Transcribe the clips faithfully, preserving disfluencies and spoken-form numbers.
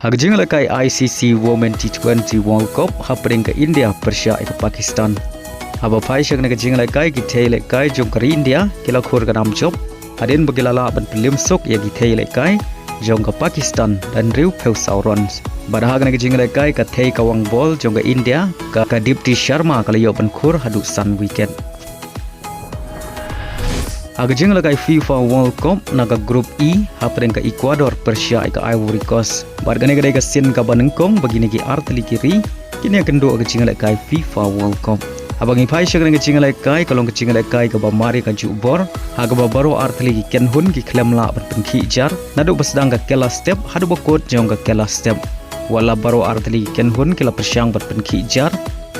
Ha ka jingïalehkai I C C Women T twenty World Cup hapdeng ka India pyrshah ïa ka Pakistan. Haba phai sha kane ka jingïalehkai, ki thei ïalehkai jong ka ri India ki la khur ka nam jop hadien ba ki la lah ban pynliem suk ïa ki thei ïalehkai jong ka Pakistan da hynriewphew saw runs. Bad ha kane ka jingïalehkai, ka thei kawang bol jong ka India, ka, ka Deepti Sharma, ka la ïoh ban khur haduh san wicket. Ha ka jingïalehkai FIFA World Cup na ka Group E hapdeng ka Ecuador pyrshah ïa ka Ivory Coast. Bad kane ka dei ka sien kaba nyngkong ba kine ki artylli ki ri kin ïakynduh ha ka jingïalehkai FIFA World Cup. Haba ngi phai sha kane ka jingïalehkai, ka long ka jingïalehkai kaba mar ïa ka jubor, ha kaba baroh artylli ki kynhun ki khlem lah ban pynkhih jar naduh ba sdang ka kylla step haduh ba kut jong ka kylla step. Wat la baroh artylli ki kynhun ki la pyrshang ban pynkhih jar,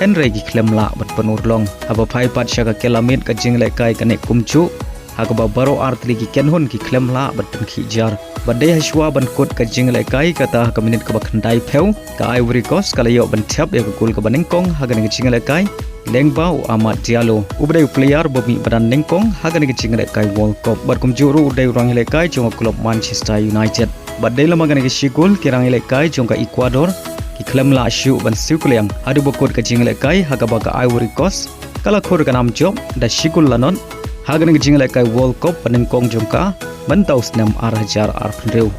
hynrei ki khlem lah ban pynurlong. Haba phai pat sha ka kylla miet, ka jingïalehkai ka neh kumjuh, ha kaba baroh artylli ki kynhun ki khlem lah ban pynkhih jar. Bad dei hashwa ban kut ka jingïalehkai, kata ha ka minit kaba khyndaiphew, ka Ivory Coast ka la ïoh ban thep ïa ka gol kaba nyngkong ha kane ka jingïalehkai lyngba u Amad Diallo, uba dei u player ba mih madan nyngkong ha kane ka jingïalehkai World Cup. Bad kumjuh ruh u dei u rangïalehkai jong ka klub Manchester United. Bad dei lem ha kane ka shi gol, ki rangïalehkai jong ka Ecuador ki khlem lah shuh ban siew kylliang haduh ba kut ka jingïalehkai, ha kaba ka Ivory Coast ka la khur ka nam jop da shi gol la nod ha kane ka jingïalehkai World Cup ba nyngkong jong ka mynta u snem ar hajar arphew hynriew.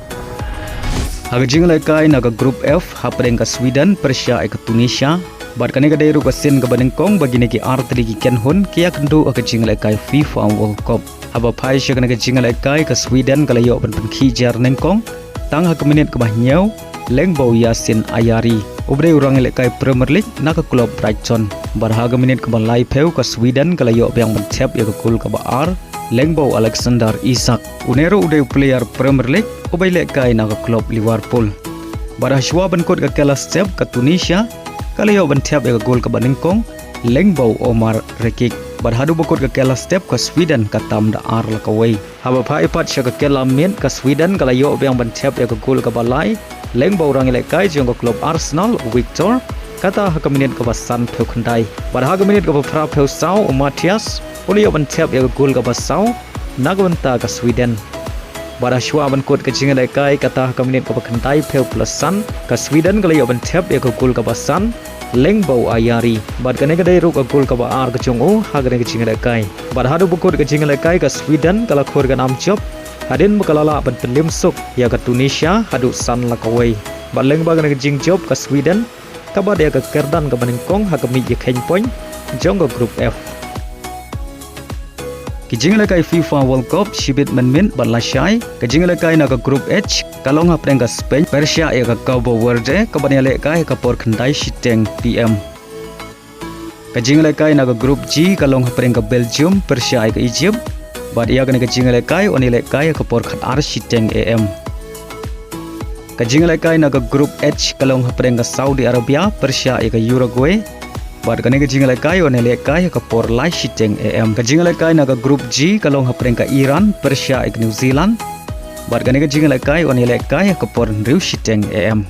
Ha ka jingïalehkai na ka Group F hapdeng ka Sweden pyrshah ïa ka Tunisia. Bad kane ka dei ruh ka sien kaba nyngkong ba kine ki artylli ki kynhun ki ïakynduh ha ka jingïalehkai FIFA World Cup. Haba phai sha kane ka jingïalehkai, ka Sweden ka la ïoh ban pynkhih jar nyngkong tang ha ka minit kaba hynñiew lyngba u Yassin Ayari, uba dei u rangïalehkai Premier League na ka klub Brighton. Bad ha ka minit kaba laiphew, ka Sweden ka la ïoh biang ban thep ïa ka gol kaba ar lyngba u Alexander Isak. Une ruh u dei u player Premier League uba ïalehkai na ka klub Liverpool. Bad hashwa ban kut ka kylla step, ka Tunisia ka la ïoh ban thep ïa ka gol kaba nyngkong lyngba u Omar Rekik. Bad haduh ba kut ka kylla step, ka Sweden ka tam da ar la kawei. Haba phai pat sha ka kylla miet, ka Sweden ka la ïoh biang ban thep ïa ka gol kaba lai lyngba u rangïalehkai jong ka klub Arsenal, Victor, kata ha ka minit kaba sanphew khyndai. Bad ha ka minit kaba phraphew saw, u Mathias u la ïoh ban thep ïa ka gol kaba saw na ka bynta ka Sweden. Bad hashwa ban kut ka jingïalehkai, kata ha ka minit kaba khyndaiphew plus san, ka Sweden ka la ïoh ban thep ïa ka gol kaba san lyngba u Ayari. Bad kane ka dei ruh ka gol kaba ar ka jong u ha kane ka jingïalehkai. Bad haduh ba kut ka jingïalehkai, ka Sweden ka la khur ka nam jop hadien ba ka la lah ban pynliem suk ïa ka Tunisia haduh san la kawei. Bad lyngba kane ka jingjop, ka Sweden ka bat ïa ka kyrdan kaba nyngkong ha ka miej ïakheiñ point jong ka Group F. Ki jingïalehkai FIFA World Cup shibit mynmiet bad lashai. Ka jingïalehkai na ka Group H ka long hapdeng ka Spain pyrshah ïa ka Cabo Verde, kaban ïalehkai ha ka por khyndai shiteng P M. Ka jingïalehkai na ka Group G ka long hapdeng ka Belgium pyrshah ïa ka Egypt. Bad ïa kane ka jingïalehkai yn ïalehkai ha ka por khatar shiteng A M. Ka jingïalehkai na ka Group H ka long hapdeng ka Saudi Arabia pyrshah ïa ka Uruguay. Bad kane ka jingïalehkai yn ïalehkai ha ka por lai shiteng A M. Ka jingïalehkai na ka Group G ka long hapdeng ka Iran pyrshah ïa ka New Zealand. Bad kane ka jingïalehkai yn ïalehkai ha ka por hynriew shiteng A M.